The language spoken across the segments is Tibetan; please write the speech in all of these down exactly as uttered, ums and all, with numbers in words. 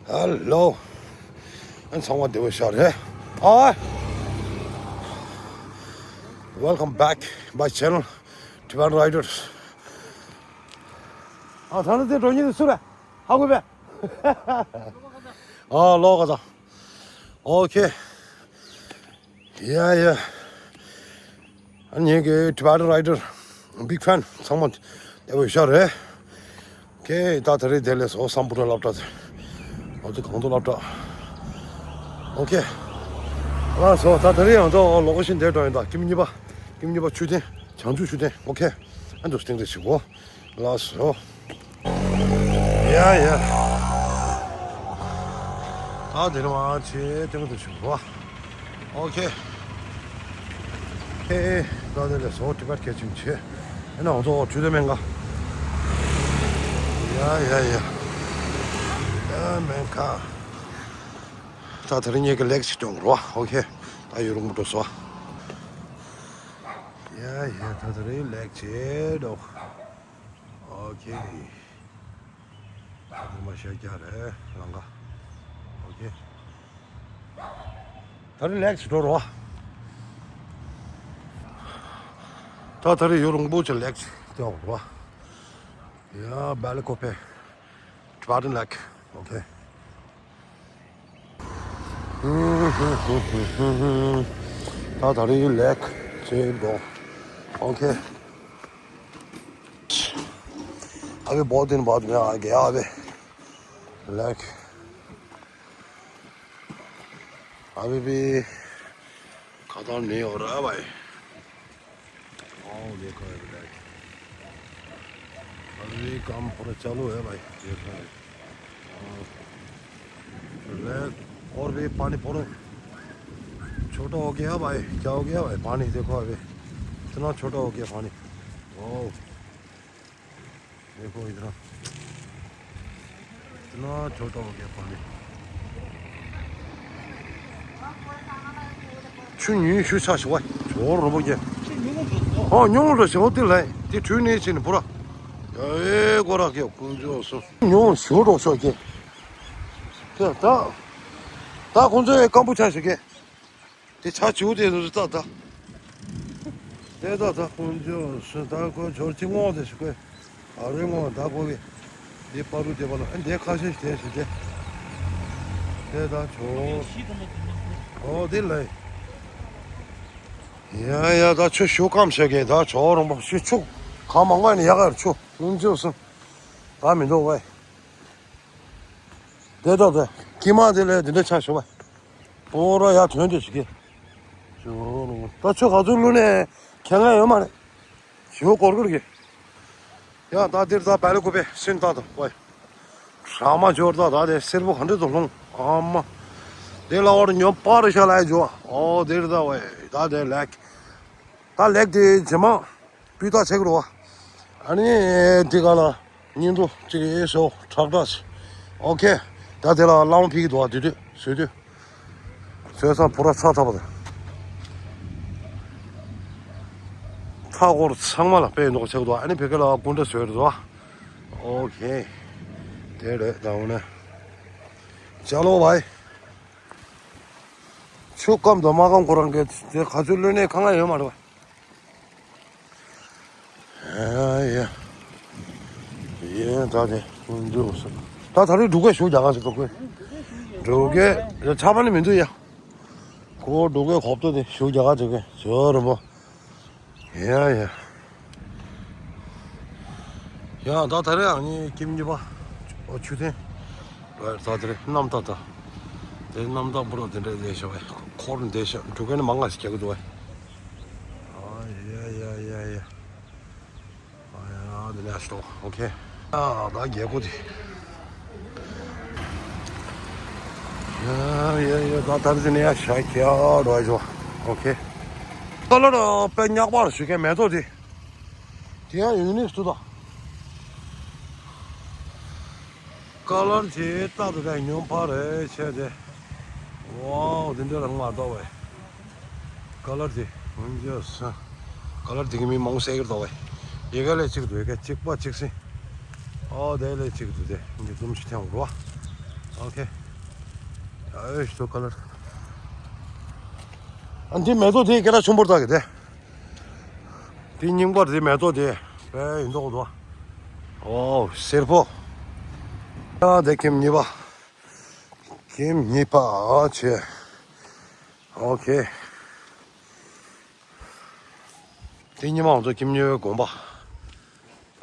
Hello. ཨ་ཚང་མ་བདེ་པོ་ཤག་རེད། ཨ། Welcome back my channel, Tibetan Riders. ཨ་ད་ནི་དེ་འགྲོ་ཉིན་དུ་སུ་རེད། ཧ་གོ་བས། ཨ་ལོ་ག་ད། Okay. Yeah, yeah. ཨ་ངེད་ཀྱི་Tibetan Rider big fan ཚང་མ་བདེ་པོ་ཤག་རེད། Okay, ད་དེ་རིང་དེ་ལས་སོ་སམ་བྷོ་ཊ་སློབ་གྲྭ་དེ། འོ་དེ་གང་དུ་སློབ་གྲྭ། Okay. ལགས་སོ་ད་དེ་རིང་ཡང་ད་ལོ་ཀེ་ཤན་དེ་འགྲོ་ཡིན་ད་ཀིམ་གཉིས་པ། ཀིམ་གཉིས་པ་མཆོད་རྟེན། བྱང་ཆུབ་མཆོད་རྟེན། Okay. ཨ་འདུག་སྟེང་དེ་ཞིག་གོ། ལགས་སོ། Yeah, yeah. ད་དེ་རིང་མ་ཆེ་སྟེང་དུ་ཞིག་གོ། Okay. ཨེ། ད་དེ་ལས་སོ་ཊི་བེཊ་ཁྱེད་ཅིང་ཆེ། ཨེ་ན་འོ་ཚོ་ཆུ་དེ་མེན་ག། Yeah, yeah, yeah. ཨེ་མེན་ག། ད་དེ་རིང་ངེད་ཀྱི་ལེག་ཅིག་སྟོན་རོ། Okay. ད་ཡུ་རུང་མོ་འགྲོ་སོ། Yeah, yeah. ད་དེ་རིང་ལེག་ཅིག་འགྲོ། Okay. ད་དེ་མ་ཤ་རྒྱག་རེད་ལང་ག། Okay. ད་རིང་ལེག་ཅིག་འགྲོ་རོ། ད་དེ་རིང་ཡུ་རུང་པོ་ཆེ་ལེག་ཅིག་སྟོན་རོ། Yeah, Balakope Tibetan Lake. Okay. ད་ད་རིང་ལེག་ཅིག་འགྲོ། Okay. अभी बहुत दिन बाद मैं आ गया अभी। लेक अभी भी खत्म नहीं हो रहा भाई। ओ देखो अभी लेक। अभी काम पूरा चालू है भाई। देखो। लेक और भी पानी पूरा छोटा हो गया भाई। क्या हो गया भाई? पानी देखो अभी इतना छोटा हो गया पानी। ओ देखो इतना, इतना छोटा हो गया पानी। ཆུ་ཉུང་ཤུགས་ཆགས་ཤིག་བ། ཇོ་རོ་པོ་རྒྱལ། ཨོ་ཉུང་རོ་ཞོ་དེ་ལ་དེ་ཆུ་ནས་ཕྱིན་ནས་བུ་ར། ཡ་ཨེ་ཀོ་ར་ཀེ་ཀུན་ཇོ་སོ། ཉུང་ཤུགས་རོ་ཤོ་རྒྱལ། དེ་ད་ད་ཁོང་ཚོའི་སྐམ་པོ་ཆགས་ཤིག་གེ། དེ་ཆ་བྱིའུ་དེ་རུ་ཙག་ད། དེ་ད་ད་ཁོང་ཚོ་སུ་ད་ཁོ་ཇོར་ཅི་ངོ་དེ་ཤི་ཁོས། ཨ་རོའི་ངོ་ད་ཁོ་གི། དེ་པ་རུ་དེ་པ་ལ་ཨ་དེ་ཁ་ཤས་ཤིག་དེ་ཤི་དེ། དེ་ད་ཇོ། ཨོ་དེ་ལ། ཡ་ཡ་ད་ཆུ་ཤུགས་སྐམ་ཤེས་གི་ད་ཇོ་རོང་པོ་ཤི་ཆུ། གང་མང་བ་ནི་ཡག་གར་ཆུ་ལུང་ཅུ་སུ། ད་མི་འདུག་བས། དེ་ལྟ་སྟེ། ཀྱེ་མ་དེ་ལས་དེ་འདྲ་ཆགས་བྱུང་བས། པོ་ར་ཡ་དོན་དེ་ཞིག་གི། ད་ཆུ་ག་ཚོད་བླུགས་ནས་ཁྱད་མངའ་ཡོད་མ་རེད། ཞུ་སྐོར་སྐོར་གི། ཡ་ད་འདིར་ད་བལ་ཀོ་པེ་སིན་ད་དང་བས། ར་མ་འབྱོར་ད་ད་དེ་སེར་པོ་ག་འདྲ་དུ་ལྷུང་ཨ་མ། དེ་ལ་བར་ཉོ་པར་ཤ་ལ་འཇོ་ཨོ་དེར་ད་བས་ད་དེ་ལེག་ད་ལེག་དེ་རྗེས་མ། སྤུས་དག་ཆེ་གི་རེད་བ། ཨ་ནི་འདི་ག་ལ་བརྙན་ཐུང་གཅིག་ཨེ་ཤོ་ཁྲག་ཁྲག་ཨོ་ཁེ། ད་དེ་ལ་གླང་ཕིག་འདུག་བ་དེ་དུས་བཟོས་དུས། བཟོས་ས་བུ་ར་ཚ་ཐབ་པ་དང་། ཚ་སྐོར་ཚང་མ་ལ་དཔེ་འདོགས་ཆེ་གི་འདུག་ཨ་ནི་བེ་ཀེ་ལ་སྐུ་འདྲ་བཟོས་རེད་བ། ཨོ་ཁེ། དེ་རེད་ད་འོ་ན། ཅ་ལོ་བའི། ཆུ་སྐམ་དང་མ་སྐམ་ཁོ་རང་གི་དེ་ག་ཚོད་བླུགས་ནས་ཁ་ང་ཡོད་མ་རེད་བ། ཡ་ཡ། ཡ་ད་དེ་འདུག་སོ། ད་ད་རེས་འབྲུག་སྐད་ཞུ་རྒྱག་ག་ཟེར་འགྲོ་གི། འབྲུག་སྐད་ཆགས་པ་ནི་མི་འདུག་ཡ། ཁོ་འབྲུག་སྐད་གོ་བཏུབ་དེ་ཞུ་རྒྱག་ག་འགྲོ་གི་ཟེར་རོ་མོ། ཡ་ཡ། ཡ་ད་ད་རེས་ཨ་ནི་ཀིམ་གཉིས་པ། ཨོ་ཆུ་ཐེན། ར་ད་དེ་རེད་གནམ་ཐང་ད། དེ་གནམ་ཐང་པུ་རོ་དེ་འདྲ་བསྡད་ཤག་བས་འཁོར་བསྡད་ཤག་འབྲུག་སྐད་ནི་མང་ང་ཞིག་རྒྱག་གི་འདུག་བས། ཨ་ཡ་ཡ་ཡ་ཡ། ཨ་ཡ་དེ་ནས་ཨ་ཤོ་ཨོ་ཁེ། ཨ་ད་རྒྱལ་སྒོ་དེ། ཡ་ཡ་ཡ་ད་ད་དེ་ནས་ཨ་ཤ་ཁེ་ཨ་རོ་ཨ་ཤོ་ཨོ་ཁེ། ད་ལོ་ར་དཔེ་ཉག་པར་ཞུ་མཁན་མེ་ཏོག་དེ། དེ་ཡང་ཡུན་ནིག་སུ་དང་། ཀ་ལར་དེ་རྟག་ཏུ་ཀའི་ཉོན་པ་རེད་བྱས་ཏེ། ཝའོ་དེ་འདྲ་ལ་ང་ལྟོས་བས། ཀ་ལར་དེ་ངོ་མཇལ་སོང་། ཀ་ལར་དེ་གི་མི་མང་སེ་གི་ལྟོས་བས། ཡི་གེ་ལས་གཅིག་འདུག་ཡི་གེ་གཅིག་པ་གཅིག་སྲིད། ཨོ་དེ་ལས་གཅིག་འདུག་དེ་འདི་འཛུམ་ཞིག་ཐེངས་རོ། ཨོ་ཁེ། ཨེ་ཤི་ཏོ་ཁ་ལར། ཨ་འདི་མེ་ཏོག་དེ་སྐད་གྲགས་ཆེན་པོ་རེད་ད་གི་དེ། དེ་རྙིང་པ་རེད་མེ་ཏོག་དེ། དཔེ་ཡིན་མདོག་འདུག་ཨོ་སེར་པོ། ཨ་དེ་ཁྱིམ་གཉིས་པ། ཁྱིམ་གཉིས་པ་ཨ་ཆེ། ཨོ་ཁེ། དེ་ཉི་མ་ང་ཚོ་ཁྱིམ་གཉིས་པའི་དགོན་པ།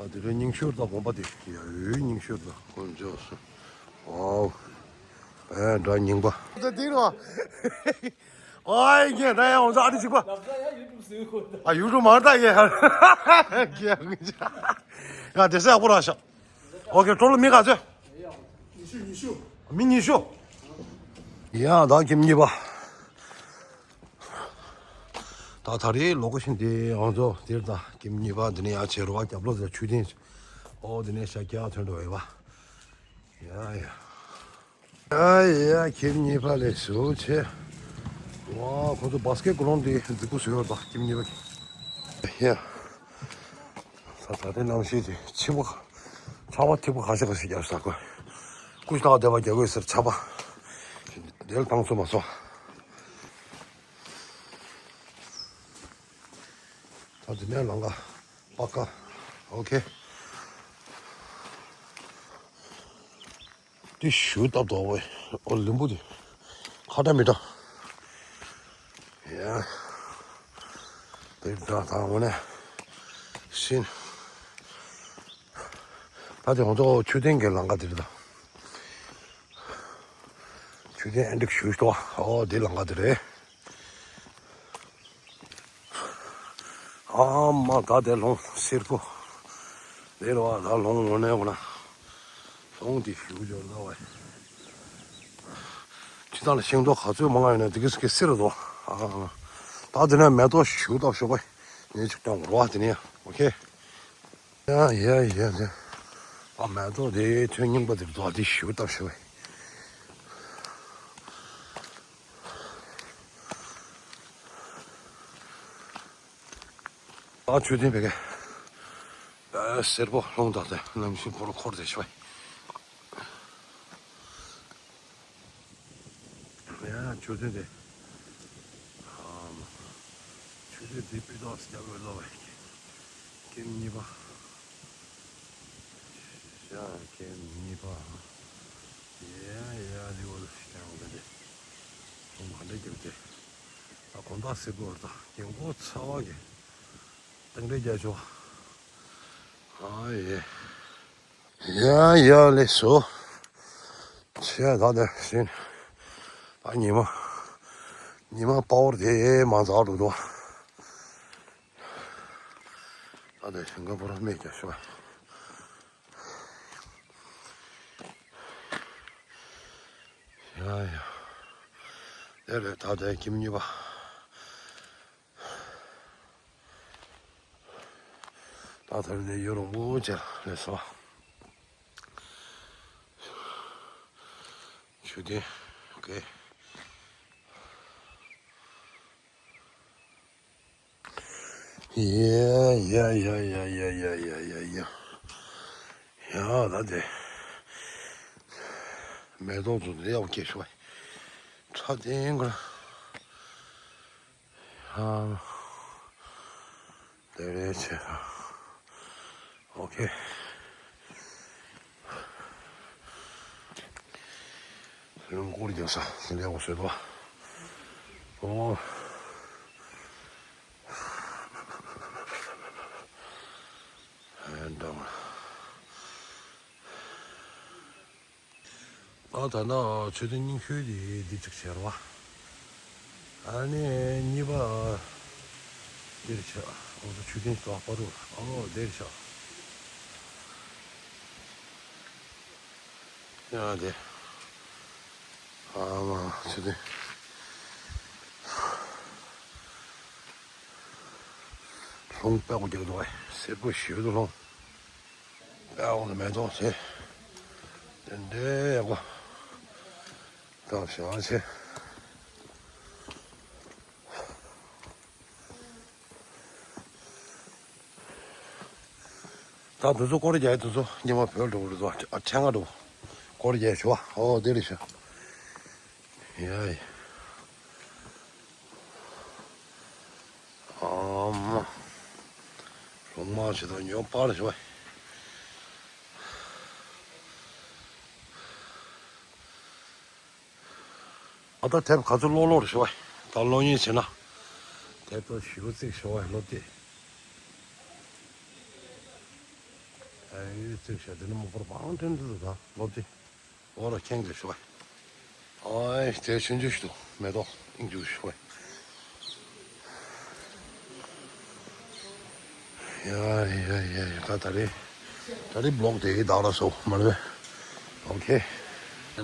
ད་དེ་རིང་རྙིང་ཤོས་དང་དགོན་པ་དེ་ཡ་ཡོད་རྙིང་ཤོས་དང་དཀོན་མཆོག་གསུམ། ཝའོ། ཨེ་འདྲ་རྙིང་པ། ད་དེ་རོ། ཨའི་ངས་ད་ཡང་ང་ཚོ་ཨ་རི་གཅིག་པ། ཨ་ཡུ་ཊུབ་མ་ད་ཡེ་ཧ། ཡ་དེ་སེ་ཡག་པོ་ར་ཤག་ཨོ་ཁེ་ཀྲོ་ལོ་མི་ག་ཚོད། མི་ཉི་ཤུ། ཡ་ད་ཁྱིམ་གཉིས་པ། ད་ད་རེས་ལོ་ཀེ་ཤན་དེ་ང་ཚོ་དེར་ད་ཁྱིམ་གཉིས་པ་འདི་ནས་ཡར་བྱེད་རོགས་རྒྱབ་ལོགས་ཟེར་ཆུ་ཐེངས། ཨོ་འདི་ནས་ཤ་རྒྱགས་ཐོན་འགྲོ་ཡོད་པ། ཡ་ཡ། ཡ་ཡ་ཁྱིམ་གཉིས་པ་ལས་བཟོ་ཆེ། ཝ་ཁོ་ཚོ་བཱ་སི་ཀེ་ཊི་གོ་ལོང་དེ་འཛིག་པོ་བཟོས་ཡོད་ད་ཁྱིམ་གཉིས་པ་གི། ཡ། ད་ད་ལྟའི་གནམ་གཤིས་དེ་ཕྱི་པོ། ཆར་པ་ཐིགས་པ་ཁ་ཤས་ཁ་ཤས་རྒྱབ་ས་གོ། ཀུ་ཤུ་ནག་བསྡད་པ་རྒྱག་དགོས་ཟེར་ཆར་པ། དེར་བཏང་ཚུགས་མ་སོང་། ད་དེ་ནས་ལམ་ཁ་པ་ཀ་ཨོ་ཁེ། དེ་ཞུ་སྟབས་དོག་པོ་ཨོ་ལིམ་བུ་དེ་ཁ་བྲལ་མི་འདྲ། ཡ། དེ་འདྲ་ད་འོ་ནས་ཤིན། ད་དེ་ཧོང་ཏོ་ཆུ་ཐེངས་ཀྱི་ལམ་ཁ་དེ་རེད་ད། ཆུ་ཐེངས་ཨེ་འགྲིག་ཞུ་ཤོག་ཨོ་དེ་ལམ་ཁ་དེ་རེད། ཨ་མ་ད་དེ་ལྷོང་སེར་པོ། དེ་རུ་བ་ད་ལྷོང་ངོ་ནས་འོ་ན། ལྷོང་དེ་ཞུ་འབྱོར་ད་བས། ཁྱི་དང་ལ་ཤིང་ཏོག་ག་ཚོད་མང་ང་ཡོད་ན་དེ་གི་སི་གི་སེར་རོ། ཨ་ད་དེ་ནས་མེ་ཏོག་ཞུ་སྟབས་ཤོག་པས་ངས་ཅིག་ཀྱང་རོ་བ་དེ་ནས་ཨོ་ཁེ། ཡ་ཡ་ཡ་ཡ། ཨ་མེ་ཏོག་དེ་ཐོན་རྙིང་པ་དེ་རྡོ་དེ་ཞུ་སྟབས་ཤོག་པས། ཨ་ཆུ་ཐེངས་བེ་གེ། ཨ་སེར་པོ་ལྷོང་དང་དེ་གནམ་གཤིས་ཕོ་རུ་འཁོར་དེ་ཤོད། ཡ་ཆུ་ཐེངས་དེ། ཨ་མ། ཆུ་ཐེངས་དེ་པི་ཏོག་སྐྱ་བོའི་ལོ་བས། ཁྱིམ་གཉིས་པ། ཤ་ཁྱིམ་གཉིས་པ། ཡ་ཡ་ལི་འོ་ལ་སྐྱ་བོ་ག་དེ། ཁོང་ག་འདྲ་རྒྱབ་དེ། ད་དགོང་དག་སེར་པོ་རེད་ད་རྒན་གོག་ཚ་བ་གི། སྟེང་འདྲེ་རྒྱ་ཆོ། ཨ་ཡེ། ཡ་ཡ་ལེ་སོ། ཆེ་ད་དེ་ཤིན། ད་ཉི་མ། ཉི་མ་པ་ཝར་དེ་མ་འཛག་འགྲོ་འདུག་ད་དེ་ཤིང་ཀ་པོ་ར་མེད་ཀྱང་ཤོད། ཡ་ཡ། དེ་རེད་ད་དེ་ཁྱིམ་གཉིས་པ། ད་ཐར་ནས་ཡོ་རོང་པོ་ཅེ་ལས་སོ། ཆུ་ལྡན་གེ། ཡ་ཡ་ཡ། ཡ་ད་དེ་མེ་ཏོག་ཚོ་དེ་ཡག་པོ་སྐྱེས་ཤོག་ཁྲ་ལྡན་ག་ཨ། དེ་རེད་ཆེ། ཨོ་ཁེ། ལུང་སྐོར་རྒྱག་ས་ལེགས་པོ་བཟོས་འདུག་ཨོ། ཨེ་འདྲ་མ། ཨ་ད་ནི་ཆུ་ཚོད་རྙིང་ཤོས་དེ་འདི་གཅིག་བྱས་རེད་བ། ཨ་ནི་གཉིས་པ་འདིར་བྱས། ཨོ་ད་ཆུ་ཚོད་དོག་པ་རུ། ཨོ་འདིར་བྱས། ཡ་དེ། ཨ་མ་ཆུ་ཚོད། ལྷུང་པགས་རྒྱག་འདུག་བས་སེར་པོ་ཞེ་པོ་འདུག་ལྷུང་། ཨ་འོ་ན་མེ་ཏོག་ཆེ། དེ་འདྲའི་ཡག་པོ། ད་བྱ་བ་ཆེ། ད་དུ་ཚོ་སྐོར་རྒྱག་དུ་ཚོ་ཉི་མ་བོད་འགྲོ་གི་རེད་དོ། ཨ་ཕྲེང་ང་འགྲོ། སྐོར་རྒྱག་ཞུ་བ། ཨོ་དེ་རེད་ཤག་ཡ་ཡ། ཨ་མ། རོང་མ་ཞིག་དང་ཉོ་པར་ཞུ་བ། ཨ་ད་དེབ་ག་ཚོད་ཀློག་ཀློག་རེད་ཞུ་བ། ད་ཀློག་མཁན་བྱས་ན། དེབ་ད་ཞུ་བ་ཙིག་ཞུ་བ་ཀློག་དེ། ཨ་ཡུལ་ཙིག་ཞུ་དེ་ནི་མ་པར་བང་ཏན་དུ་ད་ཀློག་དེ། འོ་ར་ཁེངས་དེ་ཞུ་བ། ཨའི་དེ་ཆུང་ཆུང་ཞིག་འདུག་མེ་ཏོག་ཨིན་ཅུ་ཞུ་བ། ཡ་ཡ་ཡ་ཡ། ད་ད་རེས་ད་རེས་བློག་དེ་ད་ར་སོ་མ་རེད། ཨོ་ཁེ།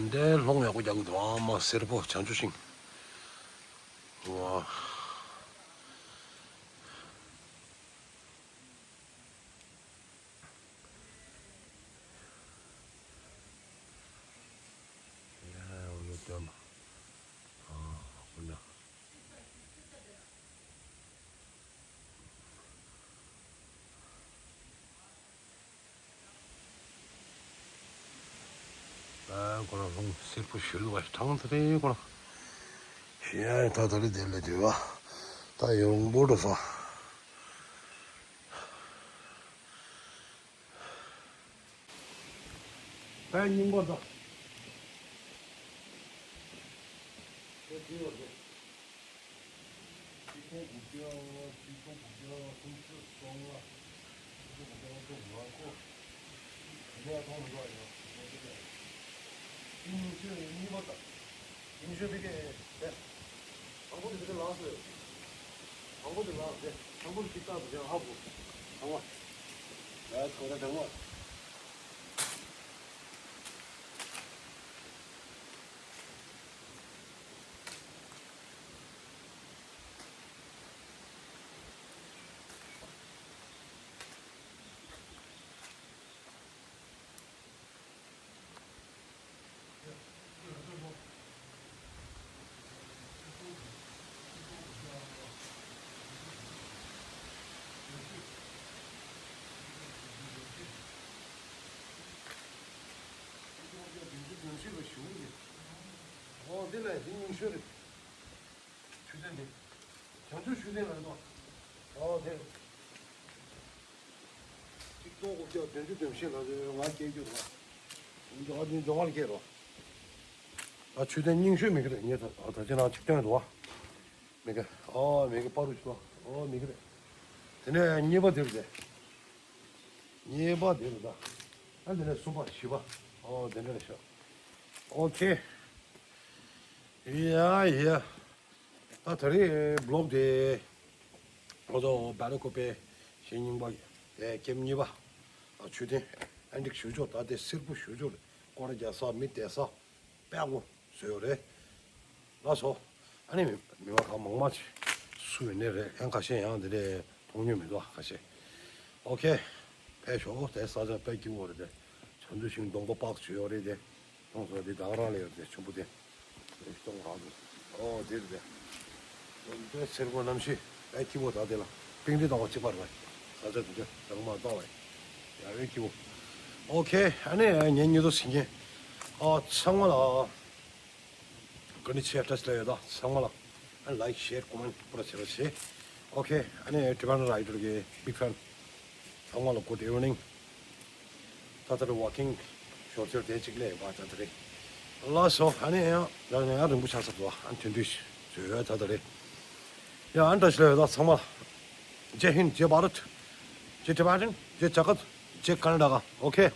འདི་ལྷོང་ཡག་པོ་རྒྱག་གི་འདུག་ཨ་མ་སེར་པོ་བྱང་ཆུབ་ཤིང་། ཝ། ཡ་ཡ་ཡ། ཨ་ཁོ་རང་ལྷུང་སེར་པོ་ཞུ་བ་གྲང་ཐ་རེ་ཁོ་རང་། ཞེ་ཐ་ཐ་རེ་དེ་ལས་དུས་བ། ད་ཡོང་པོ་འགྲོ་ས། ད་སྙིང་པོ་ད། ཆིག་སྟོང་དགུ་བརྒྱ་ཆིག་སྟོང་དགུ་བརྒྱ་སུམ་ཅུ་སོ་ལྔ། སུམ་ཅུ་དགུ་བརྒྱ་ལྔ་བཅུ་ང་དགུ། དེ་ནས་ཐོང་མི་འདུག་ཡོད། དེ་ཉིན་ཤོས་གཉིས་པ་དང་། ཉིན་ཤོས་ཕ་གི་རེད། དང་པོ་དེ་ཚོ་ལགས་སོ་ཡོད། དང་པོ་དེ་ལགས་རེད། དང་པོ་དེ་ཅིག་ལྟ་དུས་ཀྱང་ཧ་གོ། དང་པོ། ལས་གོ་ད་དང་པོ། ཨོ་འདི་ལ་འདི་ཉིན་ཤོས་རེད། ཆུ་ཚོད་འདི། བྱང་ཆུབ་ཆོས་སྡིངས་ལ་རེད་དོ། ཨོ་དེ། གཅིག་སྟོང་དགུ་བརྒྱ་བདུན་ཅུ་དོན་བཞི་ལ་ང་སྐྱེལ་རྒྱུ་རེད་བ། འདི་ཨ་འདི་འབྱུང་བར་སྐྱེལ་རོ། ཨ་ཆུ་ཚོད་རྙིང་ཤོས་མི་གི་རེད་ངས་ད་ཨ་ད་ཅི་ན་གཅིག་སྟོན་རོ། མི་གི་ཨོ་མི་གི་པ་རུ་ཆུ་ཨོ་མི་གི་རེད། དེ་ནས་གཉིས་པ་དེ་རེད་དེ། གཉིས་པ་དེ་རེད་ད། ཨ་དེ་ནས་གསུམ་པ་བཞི་པ་ཨོ་དེ་འདྲ་རེད་ཤག་ཨོ་ཁེ། ཡ་ཡ། ད་ད་རེས་བློག་དེ། ང་ཚོ་བྷ་ལ་ཀོ་པའི་གཞེས་རྙིང་པ་ཡི་ཀེམ་གཉིས་པ། ཨ་ཆུ་ཐེན་ཨན་ཏིག་ཞུ་ཆོག་ད་དེ་སེར་པོ་ཞུ་ཆོག་རེད། སྐོར་རྒྱག་ས་མི་བསྡད་ས་དཔེ་ཡག་པོ་བཟོས་ཡོད་རེད། ལགས་སོ། ཨ་ནི་མི་མི་མང་གང་མང་མང་ཞིག་སུ་ཡོད་ནི་རེད། ཡང་ཁ་ཤས་ཡང་དེ་འདྲས་མཐོང་མྱོང་མི་འདུག་ཁ་ཤས། ཨོ་ཁེ། ཕེབས་ཤོག་དེ་ས་ཆ་དཔེ་སྐྱིད་པོ་རེད་དེ། བྱང་ཆུབ་ཤིང་སྡོང་པོ་པག་བྱོས་ཡོད་རེད་དེ། ཁྱོད་ཚོ་འདི་དང་རང་ལས་ཡོད་དེ་ཆུ་བུ་དེ། རེ་སྟོང་རང་དུ། ཨོ་དེ་རེད་དེ། དཔེ་སེར་པོ་གནམ་གཤིས་དཔེ་སྐྱིད་པོ་ད་དེ་ལ། པིང་རི་དང་བ་གཅིག་པ་རེད་པ། ས་ཆ་དེ་ཚོ་དང་མ་ལྟ་བས། ཡ་དཔེ་སྐྱིད་པོ། ཨོ་ཁེ། ཨ་ནི་ངའི་ཉེ་དུ་ཟིན་མཁན། ཨོ་ཚང་མ་ལ། ཀུན་ནི་ཆེ་བཀྲ་ཤིས་བདེ་ལེགས་ཡོད་ད་ཚང་མ་ལ། ཨ་ནི་ལའིཀ་ཤེར་ཀོ་མེན་པུ་ར་བྱེད་རོགས་བྱེད། ཨོ་ཁེ། ཨ་ནི་ཊི་བྷེ་ཊན་རའི་ཌར་གི་བིག་ཕེན། ཚང་མ་ལ་གུཌ་ཨིབ་ནིང་། ད་ལྟ་རུ་ཝོག་ཀིང་ཞོར་ཞོར་དེ་གཅིག་ལས་བ་ད་ལྟ་རེད། ལགས་སོ། ཨ་ནི་ཡང་ཡང་ཡང་རིང་པོ་ཆགས་ཚར་འདུག་ཨ་ནི་དོན་དུ་བྱོས་ད་ལྟ་རེད། ཡ་ཨ་ནི་བཀྲ་ཤིས་བདེ་ལེགས་ཡོད་ད་ཚང་མ། ཇེ་ཧིན། ཇེ་བྷ་རད། ཇེ་ཊི་བྷེ་ཊན། ཇེ་ཇ་ཀར་ཊ། ཇེ་ཀར་ན་ཊ་ཀ། ཨོ་ཁེ།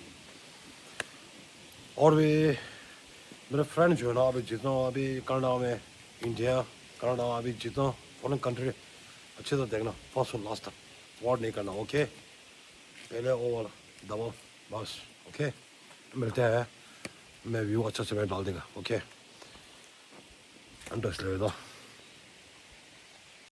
और भी मेरे फ्रेंड जो है ना, अभी जितना अभी कर्नाटक में, इंडिया, कर्नाटक में अभी जितना फॉरेन कंट्री, अच्छे से देखना, फर्स्ट और लास्ट तक, वॉट नहीं करना, ओके? पहले वो वाला दबाओ, बस, ओके? मिलते हैं, मैं व्यू अच्छा से मैं डाल देगा, ओके? ཨ་འདྲ་ཞིག་ལས་ཡོད་ད།